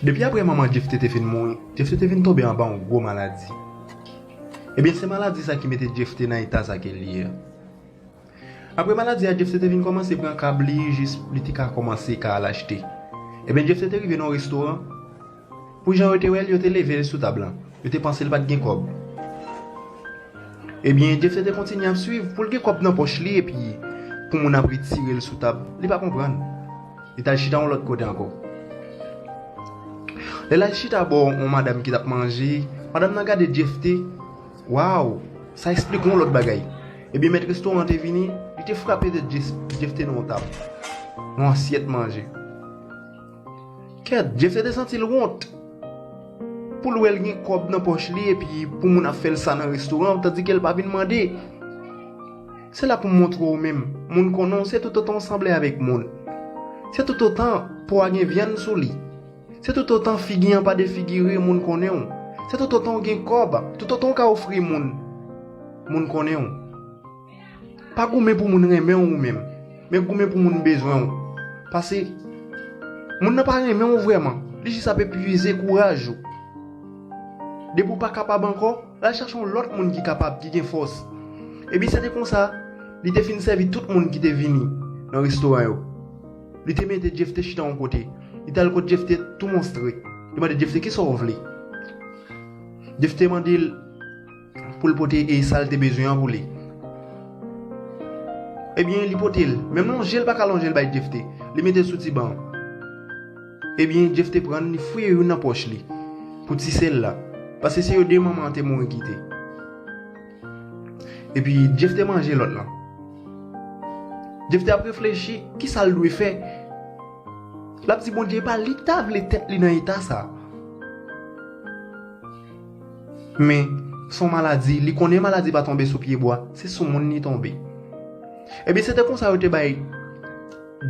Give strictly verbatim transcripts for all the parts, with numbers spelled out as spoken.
Depi apre manman Jephté te fin mouri, Jephté te vin tonbe anba yon gwo maladi. Ebyen, se maladi sa ki mete Jephté nan eta sa ke l ye a. Apre maladi a, Jephté te vin kòmanse pran kab li jis li te ka kòmanse ka al achte. Ebyen, Jephté te rive nan yon restoran. Pou jan yo te wè l, yo te leve l sou tab lan. Yo te panse l pa t gen kòb. Ebyen, Jephté te kontinye ap swiv pou l gen kòb nan pòch li epi pou moun ap retire l sou tab, li pa konprann. Li t al chita yon lòt kote ankò. Lè l al chita bò yon madanm ki t ap manje, madanm nan gade Jephté, waw, sa esplike yon lòt bagay. Ebyen, mèt restoran an te vini, li te frape tèt Jephté nan yon tab, yon asyèt manje. Kèt, Jephté te santi l wont pou l wè l gen kòb nan pòch li epi pou moun ap fè l sa nan restoran, tandike l pa vin mande. Se la pou m montre w menm, moun konnen w se toutotan w sanble avèk moun. Se toutotan po a gen vyann sou li. Se toutotan figi an pa defigire, moun konnen w. Se toutotan w gen kòb, toutotan w ka ofri moun, moun konnen w. Pa goumen pou moun renmen w ou menm, men goumen pou moun bezwen w. Pase moun nan pa renmen w vrèman, li jis ap epuize kouraj ou. Depi w pa kapab ankò, l al chache yon lòt moun ki kapab, ki gen fòs. Epi se te konsa, li te fin sèvi tout moun ki te vini nan restoran yo. Li te mete Jephté chita yon kote. Li t al kot Jephté tou monstre. Li mande Jephté, "Kisa w vle?" Jephté mande l pou l pote e sa l te bezwen an pou li. Ebyen, li pote l. Menm lonje l pa ka lonje l bay Jephté. Li mete l sou ti ban an. Ebyen, Jephté pran l, li fouye youn nan pòch li pou ti sè l la. Pase se yo de manman an te mouri kite. Epi, Jephté manje lòt lan. Jephté ap reflechi, kisa l dwe fè? L ap di Bondye, e pa li ki ta vle tèt li nan eta sa. Men, se yon maladi, li konnen maladi pa tonbe sou pyebwa, se sou moun li tonbe. Ebyen, se te konsa yo te bay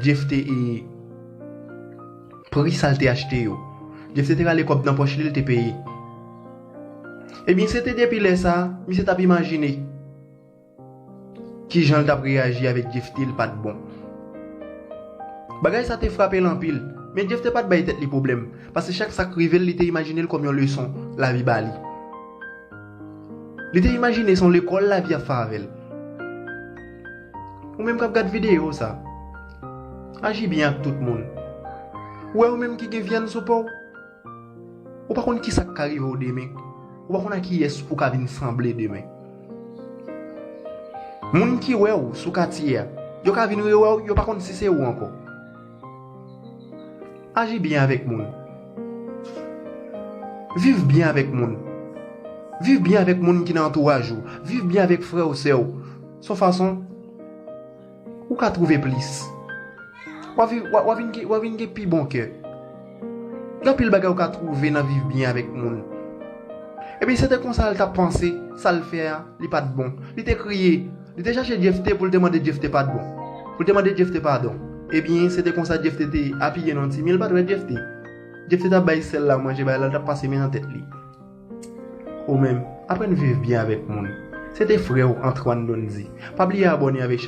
Jephté e pri sa l te achte yo. Jephté te rale kòb nan pòch li, li te peye. Ebyen, se te depi lè sa, misye t ap imajine kijan l t ap reyaji avèk Jephté, l pa t bon. Bagay sa te frape l anpil, men Jephté pa t bay tèt li pwoblèm, pase chak sa k rive l, li te imajine l kòm yon leson lavi ba li. Li te imajine se yon lekòl lavi ap fè avè l. Ou menm k ap gad videyo sa, aji byen ak tout moun. Ou wè ou menm ki gen vyann sou po w, ou pa konn kisa k ka rive w demen. Ou pa konn ak kiyès ou ka vin sanble demen. Moun ki wè w sou katye a, yo ka vin rewè w, yo pa konn si se ou ankò. Aji byen avèk moun. Viv byen avèk moun. Viv byen avèk moun ki nan antouraj ou. Viv byen avèk frè w, sè w. Se yon fason ou ka twouve plis. W a vi-, w a, w a vin gen, w a vin gen pi bon kè. Gen anpil bagay ou ka twouve nan viv byen avèk moun. Epi se te konsa l t ap panse, sa l fè a, li pa t bon. Li te kriye. Li te chache Jephté pou l te mande Jephté padon. Pou l te mande Jephté padon. Ebyen, se te konsa Jephté te apiye nan yon ti mi, l pa t wè Jephté. Jephté t ap bay sè l la manje, bagay la, l t ap pase men nan tèt li. Ou menm, aprann viv byen avèk moun. Se te frè w Antoine Dondy. Pa bliye abòne avèk